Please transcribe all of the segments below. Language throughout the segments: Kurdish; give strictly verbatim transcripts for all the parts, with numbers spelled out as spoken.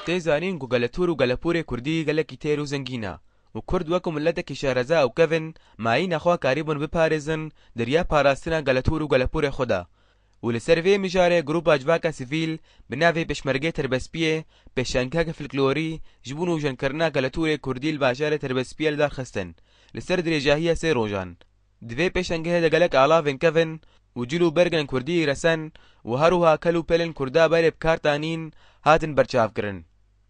Tê zanîn ku geletûr û gelepûrê kurdî gelekî têr û zengîn e û kurd wekû miletekî şareza û kevin mayîna xwe karîbûn biparêzin di riya parastina geletûr û gelepûrê xwe de. Û li ser vê mijarê grûpa civaka sivîl bi navê Pêşmergê Tirbespiyê pêşengeheke folklorî ji bo nûjenkirina geletûrê kurdî li bajarê Tirbespiyê li dar xistin. Li ser dirêjahiya sê rojan. Di vê pêşengehê de gelek alavên kevin û cil û bergên kurdî resen û her wiha kel û pelên kurda berê bi kar tanîn hatin berçavkirin.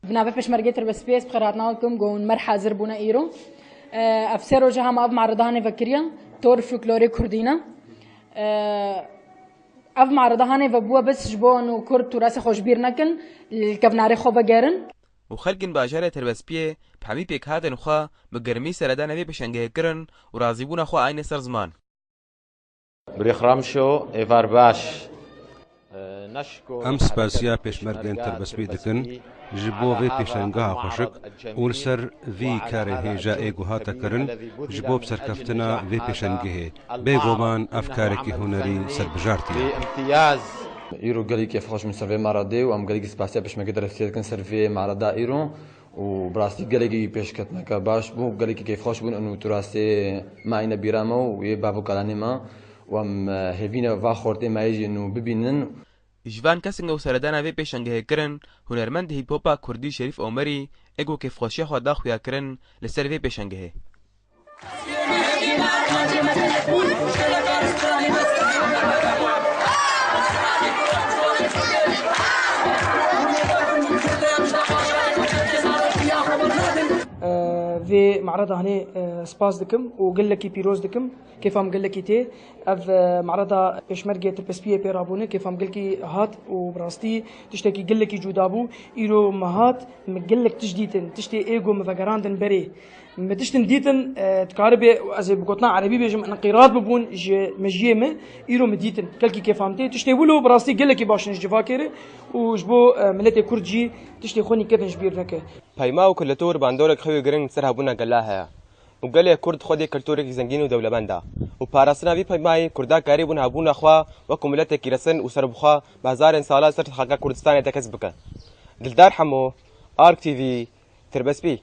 Bi navê Pêşmergê Tirbespiyê ez bi xêrhatina we dikim ku hûn mer hazir bûne îro. Ev sê roja hema ev marada hanê vekiriye, tor folklorê kurdî ne. Ev marada hanê vebûye bes ji bo hûn û kurd tûrasê xwe ji bîr nekin, li kevnarê xwe vegerin. Û xelkên bajarê Tirbespiyê bi hemî pêkhatên xwe bi germî seredana vê pêşengehê kirin û razîbûna xwe anîne ser ziman. Birêx Ramşo, êvar baş. Em spasiya pêşmergên Tirbespî dikin ji bo vê pêşengeha xweşik û li ser vî karê hêja ê ku hate kirin ji bo bi serkeftina vê pêşengehê. Bêguman ev karekî hunerî serbijart e. Îro gelekî kêfxweş bûn ser vê maradê û em gelekî spasiya pêşmergê Tirbespiyê dikin ser vê marada îro. û bi rastî gelekî pêşketineke baş bû, gelekî kêfxweş bûn û tu rastê me ayne bîra me û yê bav û kalanê me û em, e, hêvî ne va xortê me yê jî nû bibînin. Ji van kesên ku seredana vê pêşengehê kirin, hunermendê hîp-hopa kurdî Şerîf Omerî ê ku kêfxweşiya xwe da xuya kirin li ser vê pêşengehê. Vê marada hanê, e, spas dikim û gelekî pîroz dikim. Kêfa min gelekî tê. Ev, e, marada pêşmergê Tirpespiyê pê rabûne, kêfa min gelekî hat û bi rastî tiştekî gelekî cuda bû. Îro me hat, me gelek tişt dîtin. Tiştê ê ku me vegerandin berê. Me tiştin dîtin, e, dikaribê, ez ê bi gotina erebî bêjim, enqîrad bibûn ji mejiyê me, îro me dîtin. Gelkî kêfa min tê. Tiştê wilo bi rastî gelekî baş in ji civakê re û ji bo, e, miletê kurd jî tiştê xwe nîkevin ji bîr neke. Peyma û kuletor bandorek xewê giring li ser hebûna gela heye û gelê kurd xwedî kulturekî zengîn û dewlemend e û parastina vî peymayî kurda karîbûn hebûna xwe wekû miletekî resin û serbixwe bi hezarên sala li ser xaka Kurdistanê tekez bike. Dildar Hemo, Ark T V, Tirbespî.